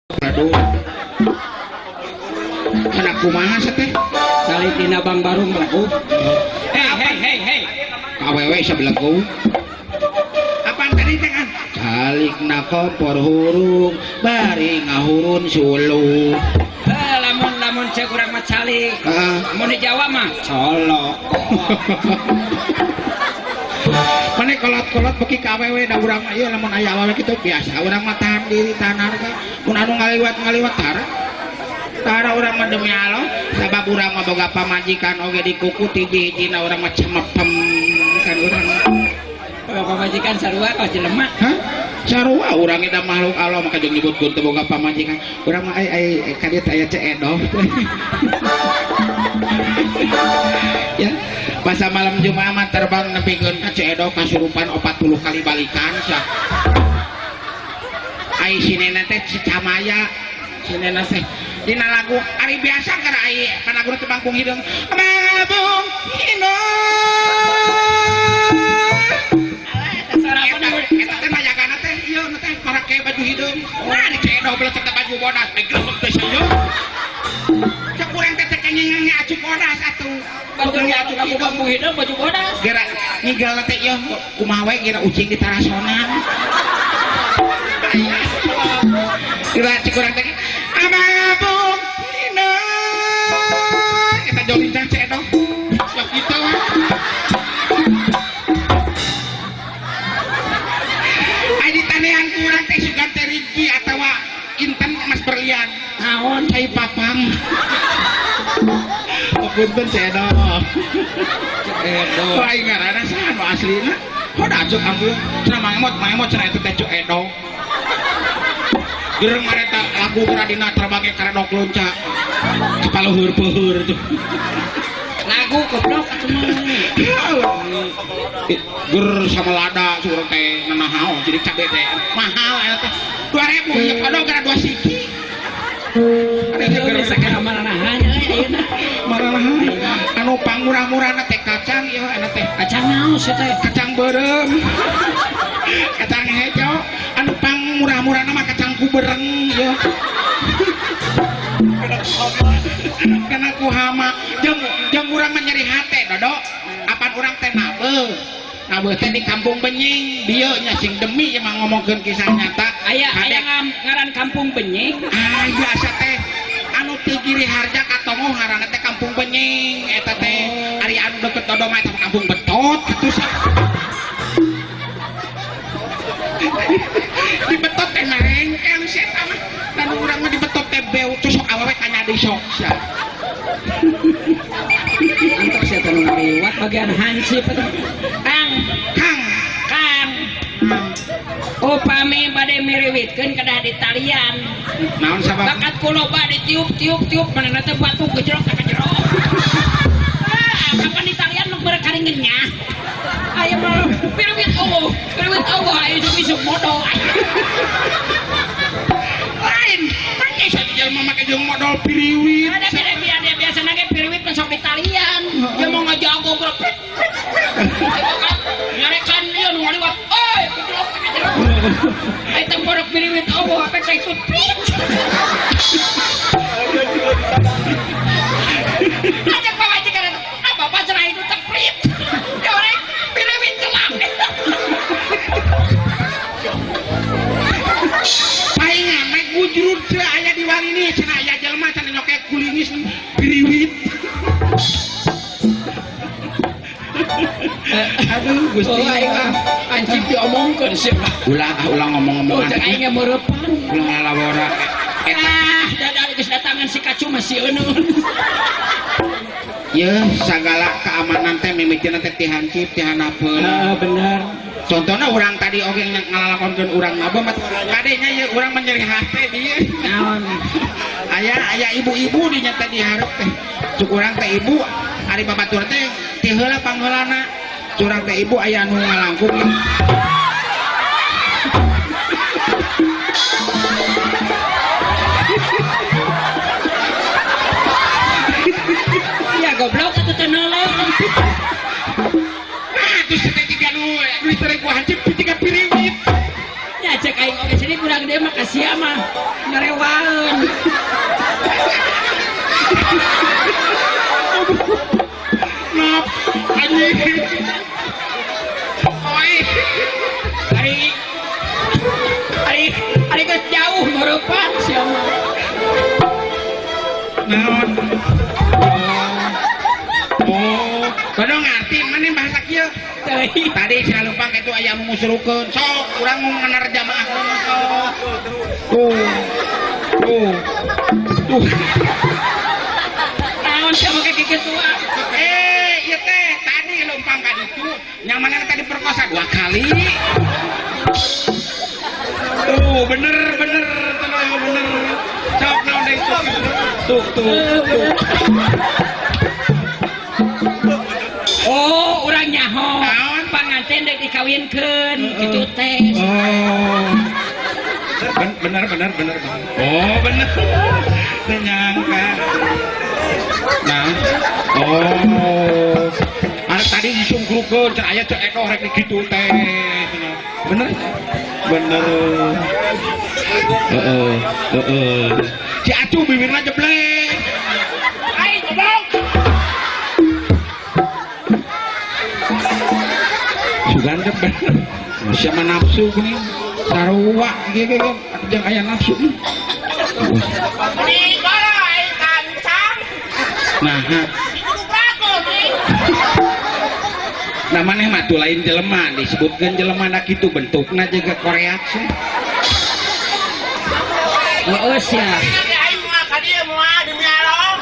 Aduh. Kana kumaha teh? Calik dina Bang Barung belagu. Hei hei hei hei. Ka awewe sabelegu. Apaan tadi teh kan? Calik na kompor hurung bari ngahurun suluh. Lamun lamun cek urang mah calik. Heeh. Mun di Jawa mah colok. Mane kolot-kolot beki ka awewe da urang mah ieu lamun aya awewe kitu biasa urang mah tahan diri tahan harga. Mun anu ngaliwat-ngaliwat tara. Tara urang mah demi Allah sabab urang mah boga pamajikan oge dikuku ti hiji-hijina urang mah cemepem kan urang. Boga pamajikan sarua ka jelema. Hah? Sarua urang eta makhluk Allah maka jeung nyebutkeun teu boga pamajikan. Urang mah ai ka dieu teh aya Ceu Edoh. Ya, masa malam Jumat mah terbang nepikeun ka Ceu Edoh kasurupan 40 kali balikan sah. Ai si nena teh si Camaya, si nena teh dina lagu ari biasa kana ai panagur teh bangkung hideung. Mabung hideung. Alah eta suara apa Eta teh mayagana teh ieu nu teh marake baju hideung. Nah di Ceu Edoh belet teh baju bodas, eh gerebek teh saja. Cek urang teh teh kenging acup bodas atuh. Baju kamu bangkung hideung baju bodas. Geura ngigal teh ieu kumaha we geura ucing di tarasonan. Geura cek urang teh amabung hideung. Eta jolincang Ceu Edoh. Sok kitu we. Ai ditanean ku urang teh sugan teh Rigi atawa Intan emas berlian. Naon cai papang. Oh, punten Ceu Edoh. Ceu Edoh. Wah, aing ngaranna saha nu aslina? Hoda acuk ambil. Cenah mangemot, mangemot cenah eta teh Ceu Edoh. Gereng mareta lagu geura dina terbangke karedok lonca. Kapaluhur peuheur tuh. Lagu goblok atuh mah. Ger sama lada surang teh nanahaon jadi cabe teh mahal eta teh. 2000 ieu kodo gara 2 siki. Ada Geus geus sakara maranahanya ayeuna. Maranahan. Anu pangmurah-murahna teh kacang ieu eta teh. Kacang naon sih teh? Kacang beureum. Kacang hejo. Anu pangmurah-murahna mah kacang kubereng ieu. Kana ku hama jeung jeung urang mah nyeri hate Dodo. Apan urang teh nabeuh. Nabeuh teh di Kampung Benying dieu nya sing demi emang ngomongkeun kisah nyata. Aya aya ngaran Kampung Benying. Aya asa teh anu ti Giri Harja ka Tongoh ngaranna teh Kampung Benying eta teh. Ari anu deket Dodo mah eta Kampung Betot kitu sah. Di betot teh marengkel si eta mah. Dan urang mah di betot teh beu cosok awewe kanya deui sok sia. Antok sia teh nu ngaliwat bagian hansip atuh. Kang, Kang, Kang. Upami bade miriwitkeun kedah ditalian. Naon sabab? Bakat ku loba ditiup-tiup-tiup manehna teh batu gejrok ka jero. Ah, kapan ditalian nu berekaring ngenyah. Aya mah piriwit eueuh, piriwit eueuh aya isuk-isuk modol. Lain, pake satu jelema make jeung modol piriwit. Ada beda biasa biasa ge piriwit mah sok ditalian. Dia mau ngajago grepet. Nyarekan ieu nu ngaliwat. Oi, gejrok ka jero. Ai temporok piriwit eueuh apa teh itu prit. Ada pamajikan eta. Ah, bapak cenah itu teh prit. Ya orek piriwit celak. Paingan mek bujrut teh aya di walini cenah aya jelema cenah nyokek kulingis piriwit. Aduh Gusti. Oh, aing mah anjing diomongkeun sih. Ulah ulah ngomong-ngomong. Oh, cek aing ge meurepan. Ulah ngalawora. Eta Ah, dadah geus datangan si kacu mah sieun. Yeuh, sagala keamanan teh mimitina teh ti hansip ti handapeun. Heeh, bener. Contohna urang tadi oge ngalalakonkeun urang nabeuh mah kadenya ieu urang mah nyeri hate dieu. Naon? Aya aya ibu-ibu di nya teh di hareup teh. Cuk urang teh ibu ari babatur teh ti heula pangheulana. Curang teh ibu aya anu ngalangkung. Ya goblok atuh teh neuleuh. Nah, terus teh tiga nu duit teh ku hansip tiga piriwit. Ya cek aing oge sini kurang dia mah ka sia mah ngarewat. Maaf, anjing. Oi. Ari ari ari geus jauh meurepan sia mah. Naon? Oh, kono ngarti maneh bahasa kieu. Tadi saya lupa itu aya nu ngusurukeun. Sok urang mau ngenerjemahkeun sok. Tuh. Tuh. Tuh. Naon sia make kikituan? Eh, ieu teh tadi leumpang ka ditu, nya manehna tadi perkosa 2 kali. Tuh, bener bener tenang bener. Sok naon deui tuh. Tuh tuh. Tuh. Oh, urang nyaho. Panganten deuk dikawinkeun kitu teh. Oh. Bener bener bener. Oh, bener. Teu nyangka. Nah. Oh. Ari tadi disungkrukeun cenah aya cek ekoh rek dikitu teh. Bener? Bener. Heeh, heeh. Si Acu bibirna jeblek. Ai goblok. Sugan teh bener. Siapa nafsu geuning? Sarua ge ge ge jeung aya nafsu. Di balai kancang. Nah, nah maneh mah tuh lain jelema disebutkeun jelema da kitu bentukna jeung Korea sih. Heeh sia. Aing mah ka dieu moal demi Allah.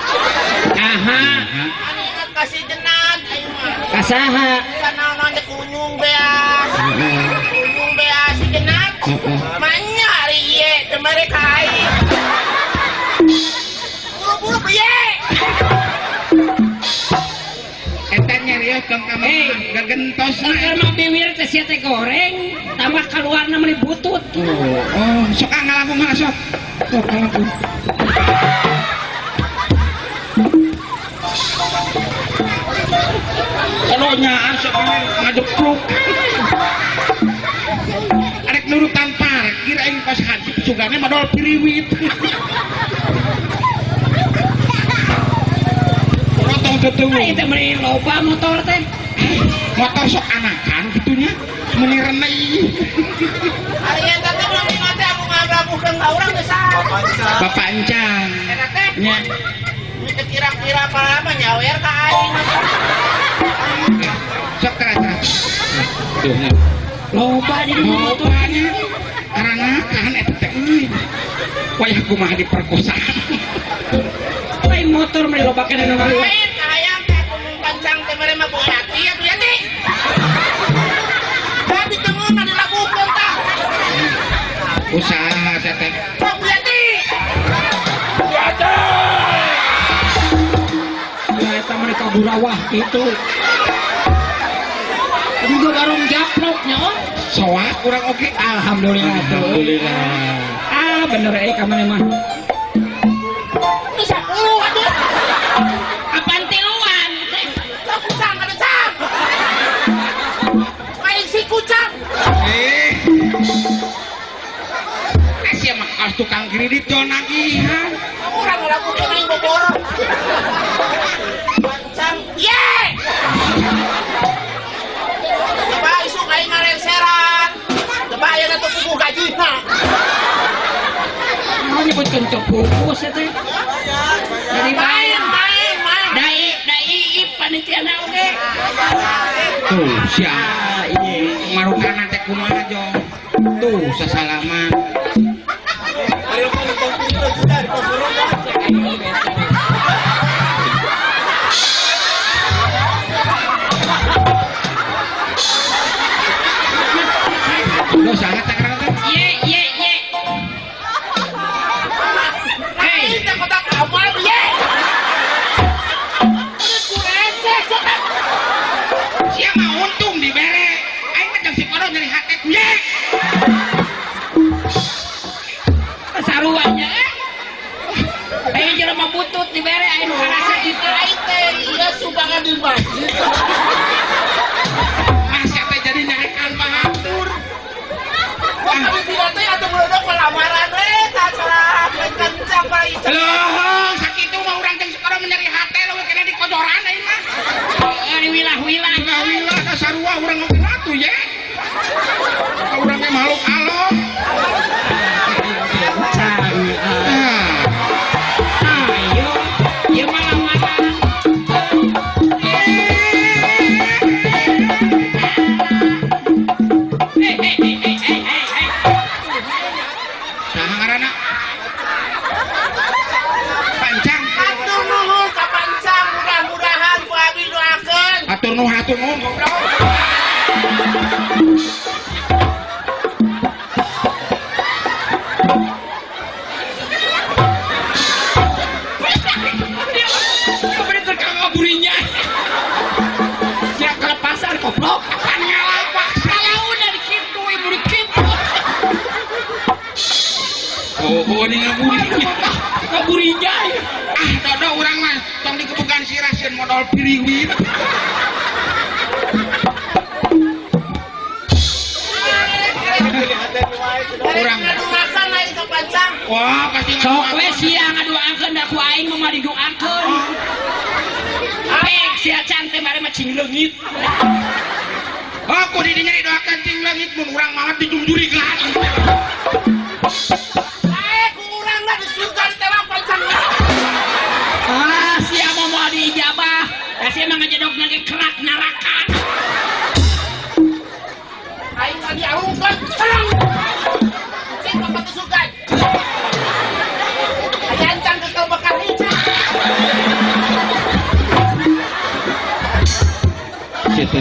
Aha. Anu ingat kasih jenat aing mah. Kasaha? Kana-naon teh kunyung beas. Kunyung beas si jenat. Manya ari ieu teu mere ka aing. Buru-buru piye? Eta nyarios tong ka gagentosna. Keur mah biwir teh sia teh goreng, tambah kaluarna meuni butut. Oh, sok ngalangkung heula sok. Sok ngalangkung. Kalau nyaan sok ngajepluk. Arek nurutan parkir aing pas haji sugane madol piriwit. Rotong teteu. Ai teh meuni loba motor teh. Motor sok anakan gitunya meuni renei. Ari eta teh belum teh aku ngablabuhkeun ka urang geus saha. Bapak encang. Eta teh nya kira-kira apa nyawer ka aing. Sok terasa. Tuh nya. Loba di motor nya. Karanakan eta teh euy. Wayah kumaha diperkosa. Lain motor meuni loba keneh nu ngaliwat. Lain kahayang teh kunyung kancang teh mere mah Bupati atuh ya teh. Tapi teu meunang dilabuhkeun tah. Usaha sia teh. Sok Bupati. Ya eta mereka burawah gitu. Juga warung japrok nya oh. Soak kurang oke. Alhamdulillah. Alhamdulillah. Ah bener euy ka maneh mah. Nu 10 atuh. Apaan tiluan? Sok kucang atuh cang. Main si kucang. Eh. Sia mah kaos tukang kredit jo nagihan. Urang ngalakukeun aing boboro. Kancang. Ye. Coba isuk aing ngarenseran. Coba ayeuna teu puguh gajina. Naon nyebutkeun teu puguh sia teh? Jadi main main main. Dai dai panitiana oge. Tuh sia. Marukana teh kumaha jo? Tuh sasalaman. Duh, saha teh karena teh? Ye ye ye. Hei, teh kotak amal ye. Kurecek sok. Sia mah untung dibere. Aing mah jeung si kono nyeri hate ku ye. Saruanya eh. Aing jelema butut dibere aing nu karasa kitu. Aing teh ieu sumbangan di masjid. Ah sia teh jadi nyarekan bahatur. Wah, kami bila teh atuh meledok pelamaran we tah cara kencang bae. Loh, sakitu mah urang jeung sekarang menyeri hate leuwih kena dikodoran aing mah. Ari wilah-wilah. Wilah-wilah da sarua urang oge atuh ye. Urang ge makhluk Allah. Ah. Ayo, ieu mah lawanan. Eh eh eh eh eh eh. Saha ngaranna? Pancang. Hatur nuhun ka Pancang, mudah-mudahan ku abi doakeun. Hatur nuhun goblok. Ngaburinya. Ya kelepasan goblok. Kan ngalapak. Kalau udah dikitu, ibu dikitu. Oh, ini ngaburinya. Ngaburinya. Ah, dodo urang mah tong dikebukan sirah sieun modal piriwit. Urang ngaduakeun lain ka Pancang. Wah, pasti Sok we sia ngaduakeun da ku aing mah didoakeun. Pek sia can teh mare mah cing leungit. Aku di dinya didoakeun cing leungit mun urang mah dijungjurigan. Lae ku urang lah di surga ditewang Pancang. Ah, sia mah moal diijabah. Da sia mah ngajedogna ge kerak neraka. Aing mah diarungkeun. Cing bapak ke surga. Aya ancang kekal bakar hijau. Kitu.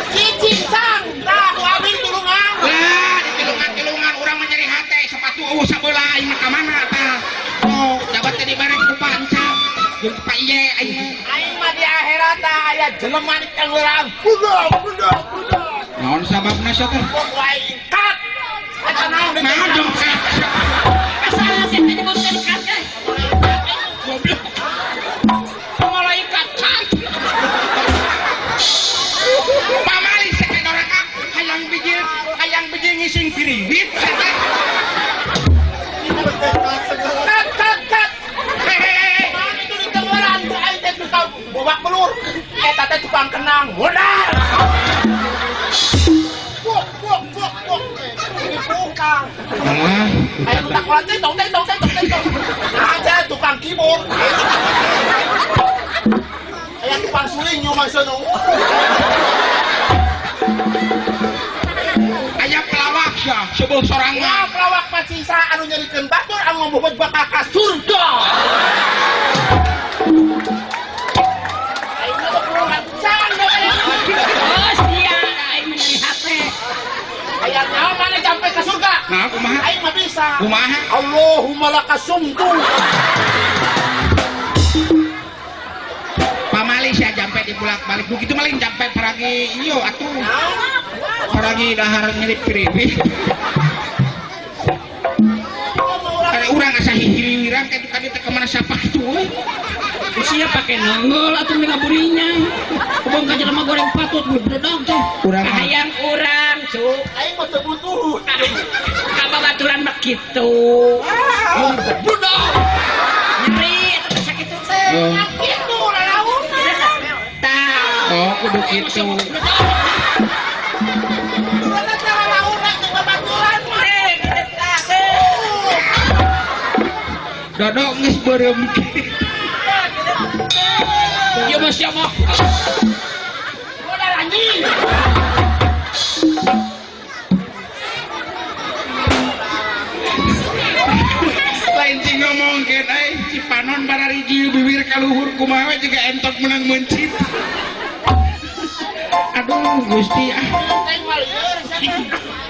Cicing sang, tah ku abi tulungan. Lah, ditilungan-tilungan urang mah nyeri hate, sepatu eueuh sabelah aing mah ka mana tah. Oh, dapat teh dibere ku Pancang. Jeung ku Pak Iye aing mah. Aing mah di akhirat tah aya jelema di tenggelam. Budok, budok, budok. Naon sababna sia teh? Ku aing kat. Eta naon deui? Naon jeung kat? Salah sia teh nyebutkeun kat teh. Goblok. Malaikat kat. Pamali sia doraka hayang bijil ngising piriwit sia teh. Kat, kat, kat. Hehehe. Naon itu di tenggelam ku aing teh tukang bobak belur. Eta teh tukang kenang. Modal. Bok, bok, bok, bok. Ini tukang. Alah, Ayo tukang kolat teh tong teh tong teh tong teh tong. Aja tukang keyboard. Aya tukang suling nyumang sono. Aya pelawak sia, seubeuh sorangan. Wah, pelawak pacisa anu nyerikeun batur anu ngomong bakal ka surga. Aing mah tulungan pisan deui. Oh, sia aing mah nyeri hate. Aya naon maneh sampai ka surga? Nah, kumaha? Aing mah bisa. Kumaha? Allahumma lakasumtu. Pamali sia jampe dibulak-balik. Begitu maling jampe paragi ieu atuh. Paragi dahar nyelip piriwit. Kare urang asa hihiriwiran teh ka dieu teh ka mana sapatu euy. Sia pake nongol atuh ngaburinya. Kubong ka jelema goreng patut bledog teh. Urang mah. Hayang urang, cuk. Aing mah teu butuh. Ka babaturan mah kitu. Bledog. Nyeri eta teh sakitu teh. Oh. Kitu lalauna. Tah. Oh, kudu kitu. Urang teh lalauna jeung babaturan mah. Dodo geus beureum. Ieu mah sia mah. Modal anjing. Lain cing ngomongkeun euy, si panon barariji bibir ka luhur kumaha we jiga entok meunang meuncit. Aduh, Gusti ah. Aing mah lieur sia teh.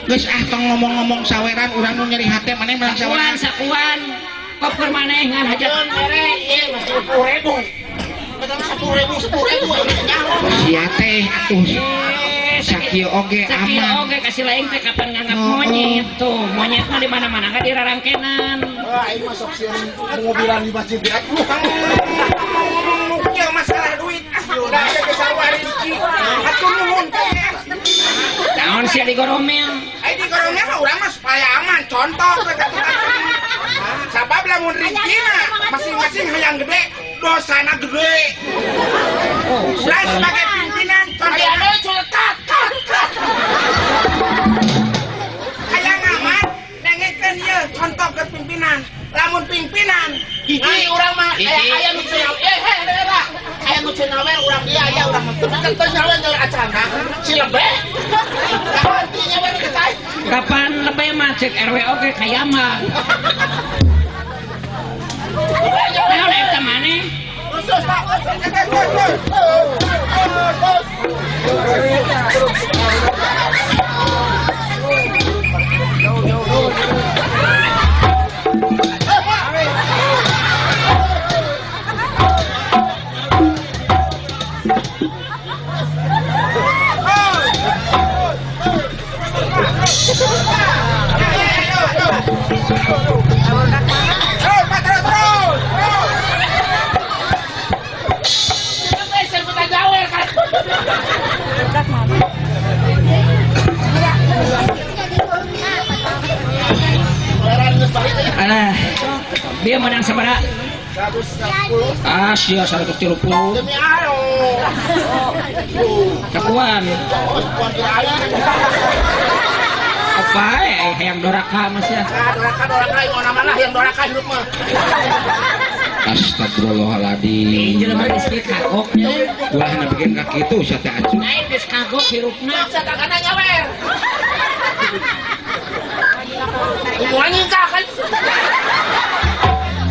Geus ah tong ngomong-ngomong saweran urang nu nyeri hate maneh menang Sakuan saweran. sakuan. Koper maneh ngan hajat. Ajeun mere ieu mah 10.000. Betul 10.000 10.000 nyaho. Sia teh atuh. Sakieu oge Sakieu aman. oge kasih lain teh kapan nganggap Oh, monyet tuh. Monyet mah di mana-mana nggak dirarangkenan. Wah, aing mah sok sieun mobilan di masjid. Lu ngomong nu kieu masalah duit. Ah, udah aya geus sarua rezeki. Hatur nuhun teh. Naon sia digoromel? Ai digoromel mah urang mah supaya aman. Contoh we ka tukang. Lamun ringkina masing-masing hayang gede, dosana gede. Urang sebagai pimpinan aya kat kat kat. Hayang aman dengekeun ieu contoh ke pimpinan. Lamun pimpinan hiji urang mah aya nu cenah aya nu cenah we urang dia aya urang mah teu nyawe nyawe acana si lebe kapan nyawe nu cai kapan lebe mah cek RW oge kayama naon eta maneh terus Pak Alah, dia menang sabaraha? 130. Ah, sia 130. Demi Allah. Kakuan. Apa hayang doraka mas ya? Doraka doraka yang mana yang doraka hidup mah. Astagfirullahaladzim. Jelema geus kagok nya. Ulah nepikeun ka kitu sia teh acu. Lain geus kagok hirupna. Sia kakana nyawer. Anjing kah kan?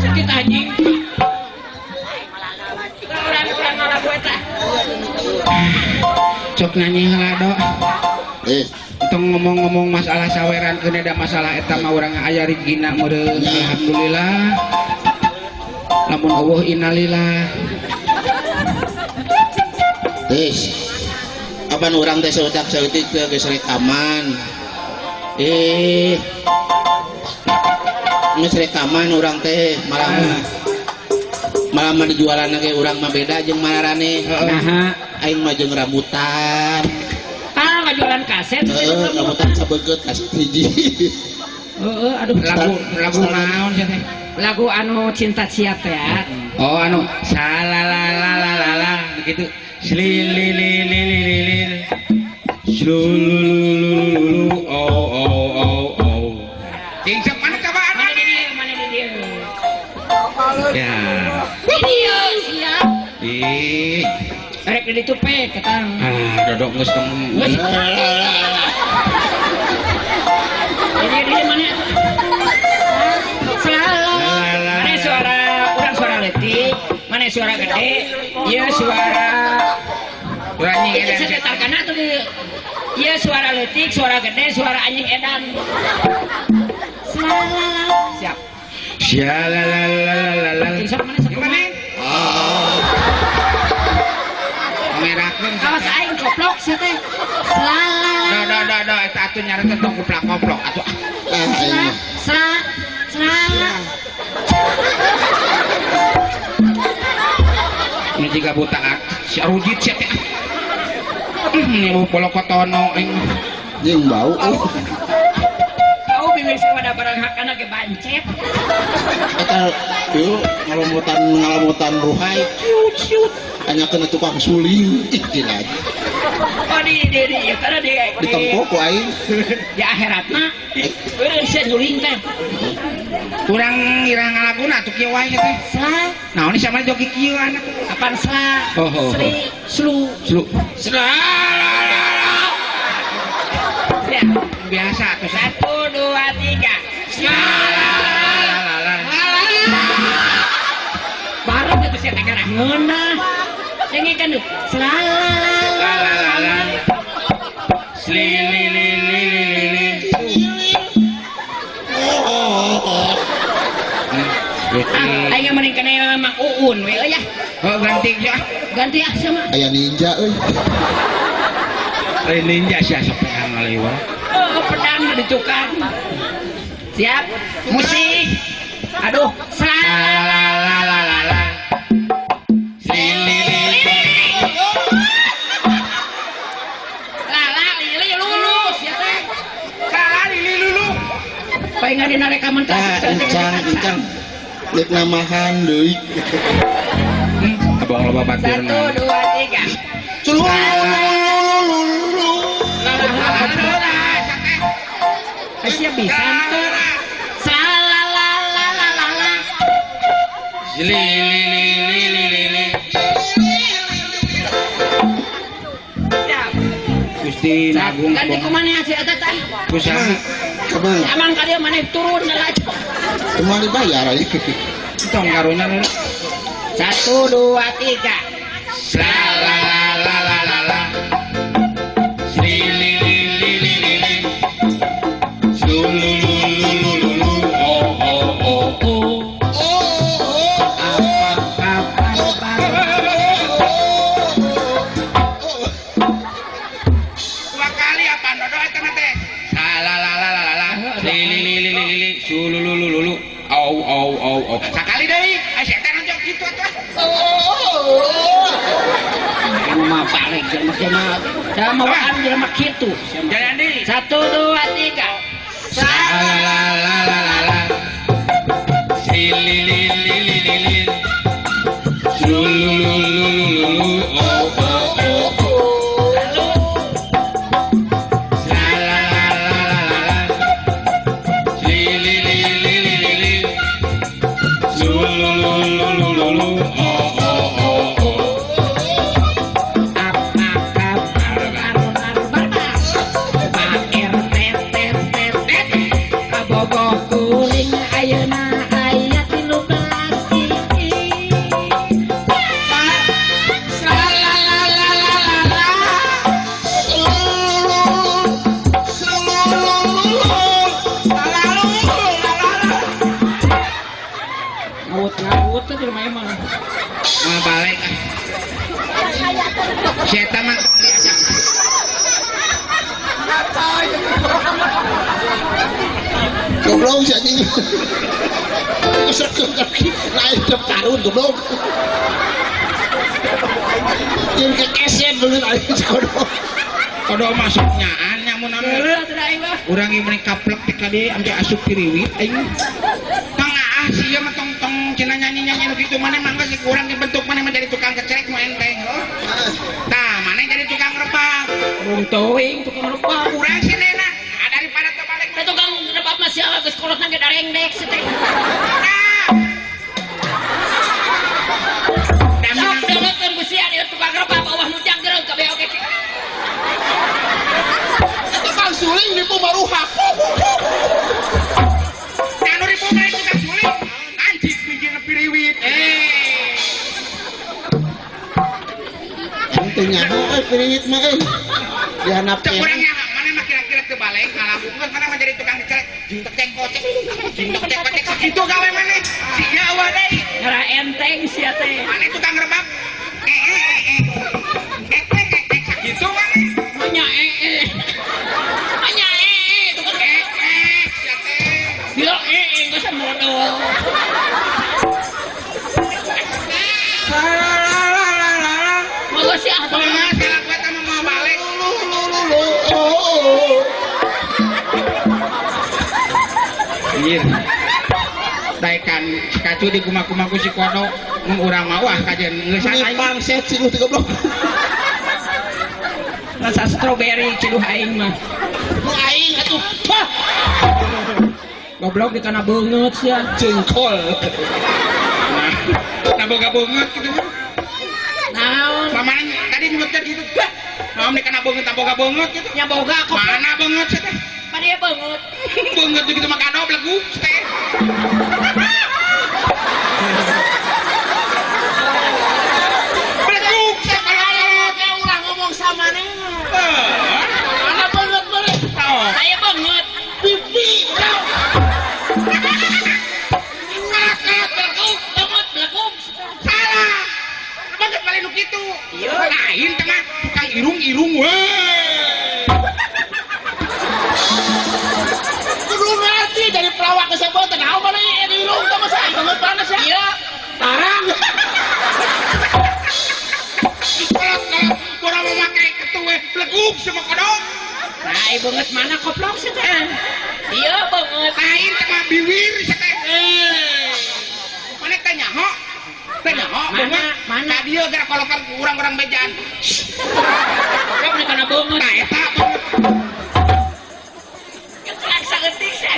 Sakit anjing. Orang-orang ngalagu eta. Cok nyanyi heula do. Entong ngomong-ngomong masalah saweran keun ada masalah eta mah urang aya rigina meureun. Alhamdulillah. Lamun eueuh innalillah. Tis. Apan urang teh saeutik saeutik teh geus rekaman. Geus rekaman urang teh malah mah dijualan ge urang mah beda jeung mararane. Naha aing mah jeung rambutan. Ah ngajualan kaset. Heeh, rambutan sabeget kaset hiji. Heeh, aduh lagu naon sia teh? Lagu anu cinta sia teh. Oh anu salalalalala begitu. Slilililililil. Slululululu oh oh oh oh. Cing sok mana cobaan mana di dieu mana di dieu. Ya. Di dieu siap. Ih. Rek di ditu pe ketang. Ah, dodok geus tong. Di dieu mana? Mana suara urang suara leutik, mana suara gede, ieu suara anjing edan. Setetarkana tuh di ieu suara leutik, suara gede, suara anjing edan. Siap. Sialalalala. Sok mana sok mana? Oh. Merakeun. Awas aing koplok sia teh. Da da da da eta atuh nyarekeun tong kuplak-koplok atuh. Ah, Sra sra. Ini jiga buta si arujit sia teh. Ini mau polokotono aing. Jeung bau. Bau bibir pada barang hakana ge bancet. Eta ieu ngalamutan ruhai ciut ciut. Tanyakeun tukang suling ih gila. Oh di eta di ditempo ku aing. Di akhiratna eureun sia nyuling teh. Urang ngirang ngalaguna atuh kieu wae teh. Sla. Naon ni sama joki kieu anak. Apaan sla? Oh, oh, oh. Sri, slu. Slu. Sla. Ya, biasa atuh. 1 2 3. Sla. Bareng atuh sia teh garah ngeunah. Dengekeun deui. Sla. La la la la. Sli li li li li li. Ah, aing mending kana Mang Uun we euy ya. Oh, ganti ya. Ganti ah sama. Aya ninja euy. Lain ninja sia sok peang ngaliwat. Oh, pedang dicukang. Siap. Musik. Aduh, sla la la la la la. Sli li li li. La la li li lulus ya teh. La la li li lulu. Paingan dina rekaman Tah, kaset. incang incang. Rek namahan deui. Abang loba baturna. 1 2 3. Asia bisa teu. Salalalalala. Li li li li li li. Siap. Gusti Agung. Ganti ku maneh si eta teh. Kusaha? Kumaha? Amang ka dieu maneh turun lalajo. Kumaha dibayar aya. Tong karunya. 1 2 3. La la la la la la. Li li li li li li li. Lu lu lu lu lu lu. Oh oh oh oh. Apa apa dua kali apa dodo eta mah teh. La la la la la la. Li li li li li li. Su lu lu lu lu lu. Au au au au. Sakali deui. Ai si eta nanjok kitu atuh. Mah balik jelema mah. Da mawaan jelema kitu. Jalan deui. 1 2 3. La la la la la la. Li li li li li li li. Lu lu lu lu lu lu. Oh oh oh oh. La la la la la la. Li li li li li li li. Lu lu lu lu lu lu. Oh oh oh oh. Apa kabar bar bar bar. Pak RT T T T. Kabogoh kuring ayeuna aya 13 titik. La la la la la la. Ngawut-ngawut teh jelema mah. Mau balik ah. Si eta mah tong diajak. Goblok si anjing. Kesek kaki lain tarun goblok. Jeung kekeset beungeut aing si kodok. Kodok masuk nyaan nya mun anu. Heueuh atuh aing mah. Urang ieu meni kaplek teh ka dieu ampe asup piriwit aing. Tong ah sia mah tong tong cenah nyanyi-nyanyi nu kitu maneh mah geus urang dibentuk maneh mah jadi tukang kecerek nu enteng. Tah maneh jadi tukang rebab. Mung teuing tukang rebab. Urang si nena daripada teu balik Teh tukang rebab mah sia geus kolotna ge darengdek si teh. Tah. Sok dengekeun ku sia ieu tukang rebab awah nu janggereung kabeh oge. Tukang suling nipu maruhak. Anu ribu mah tukang suling. Anjing bijina piriwit. Eh. Teu nyaho euy piriwit mah euy. Dihandap Cek urang nyaho maneh mah kira-kira teu balik ngalakukeun maneh mah jadi tukang kecerek. Jeung tek kocek. Jeung tek kocek sakitu gawe maneh. Sia eueuh deui. Ngara enteng sia teh. Maneh tukang rebab. Eh eh eh. Eh eh eh sakitu maneh. Nya eh eh. Nya eh eh tukang eh eh sia teh. Dia eh eh geus modol. La la la la la. Moga sia Kumaha salah gua teh mau balik. Anjir. Daekan si kacu di kumaha-kumaha ku si kodok mun urang mah wah kajeun geus aing. Pangset si lu goblok. Rasa strawberry ciduh aing mah. Nu aing atuh. Wah, Goblok di kana beungeut sia. jengkol. Nah, boga beungeut kitu mah. Naon? Pamana tadi nyebutkeun kitu. Wah, naon di kana beungeut boga beungeut kitu. Nya boga kok. Mana beungeut sia teh? Mana beungeut? Beungeut kitu mah kado beleguk teh. Beleguk sia kalau ulah ngomong sama maneh. Mana beungeut beungeut? Saya beungeut. Pipi. Beleguk, beungeut, beleguk. Salah. Beungeut balik nu kitu. Lain teh mah tukang irung-irung we. Kudu ngerti dari pelawak ke sebuah teh naon mana irung teh mah saya beungeut panas ya. Iya. Tarang. Kolot-kolot urang mau make kitu we beleguk sama kodok. Nah, beungeut mana koplok sih teh? Iya beungeut. Lain teh mah biwir sia teh. Mana? Mana? Ka dieu geura kolokan urang-urang bejaan. Goblok nih kana beungeut. Tah eta beungeut. Ngecrek saeutik sih.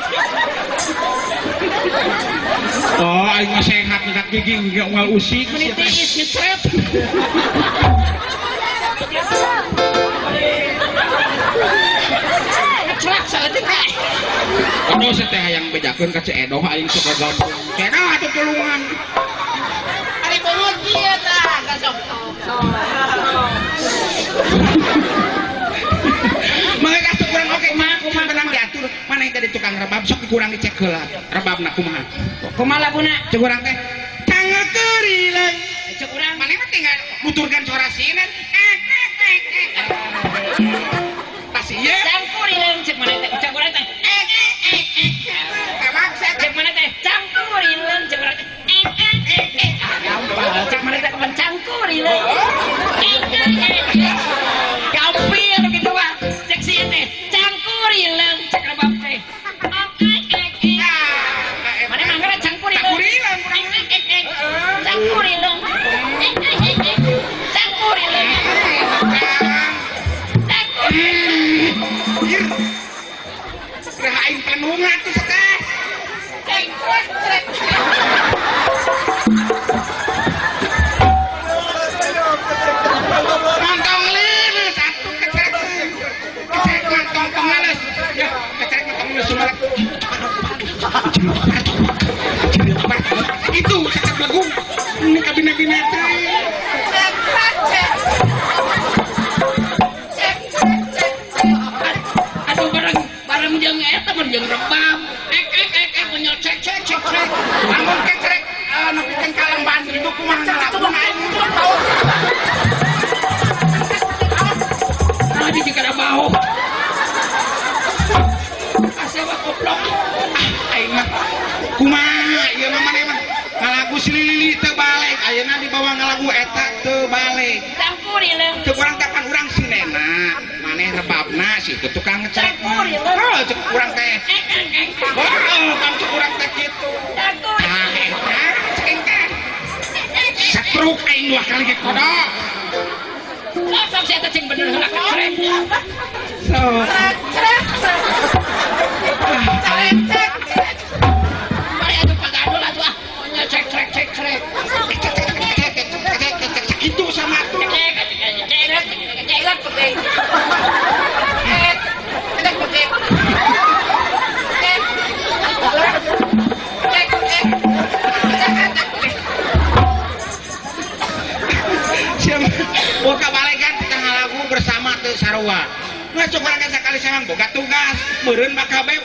Oh, aing mah sehat ngekat gigi nggak unggal usik. Meni tiis ngecrek. Ngecrek saeutik teh. Aduh, saya teh hayang bejakeun ka Ceu Edoh aing sok gabung. Ceu Edoh atuh tulungan. Ari beungeut kieu tah, kasok. Mangga ka kurang oke kumaha kumaha tenang diatur. Mana yang tadi tukang rebab sok kurang dicek heula. Rebabna kumaha? Kumaha laguna? Cek urang teh cangkeurileung. Cek urang mana mah tinggal nuturkeun suara sinan. Tas ieu cangkurileung cek mana teh? Cek urang teh. Cek mana teh? Cangkurileung cek urang teh. Gampang. Cek mana teh kapan cangkurileung. Gampil gitu mah. Cek sieun teh cangkurileung cek rebab teh. Mana mangga cangkurileung. Cangkurileung. Cangkurileung. Reh aing panungan tuh teh. Mantong lilis atuh kecerek. Kecerek mantong pengeles. Ya, kecerek mantong lilis sumarak. Itu cakap lagu. Ini kabina-bina teh. Aduh bareng bareng jeung eta mah jeung rebab. Ek ek ek ek menyol cek cek cek cek. Lamun kecerek nepikeun ka lembahan kitu kumaha ngalakuna aing tau. Tadi jika ada bau. Asa mah goblok. Ah, aing mah kumaha ieu mah maneh mah ngalagu si Lili teu balik ayeuna dibawa ngalagu eta teu balik. Cangkurileung. Cek urang teh pan urang sinena, maneh rebabna si itu tukang ngecrek. Cangkurileung. Oh, cek urang teh. Ek ek ek. Oh, kan cek urang teh kitu. Cangkurileung. Ah, eta cek aing teh. Setruk aing dua kali ge kodok. Sok si eta cing bener heula kecrek. Sok. Mari atuh pagadul atuh ah. Nya cek cek cek cek. Gitu sama tuh. Cek cek cek cek cek. Siapa? Boga balegan kita ngalagu bersama teu sarua. Ngacok urang sakali sewang boga tugas, meureun bakal bae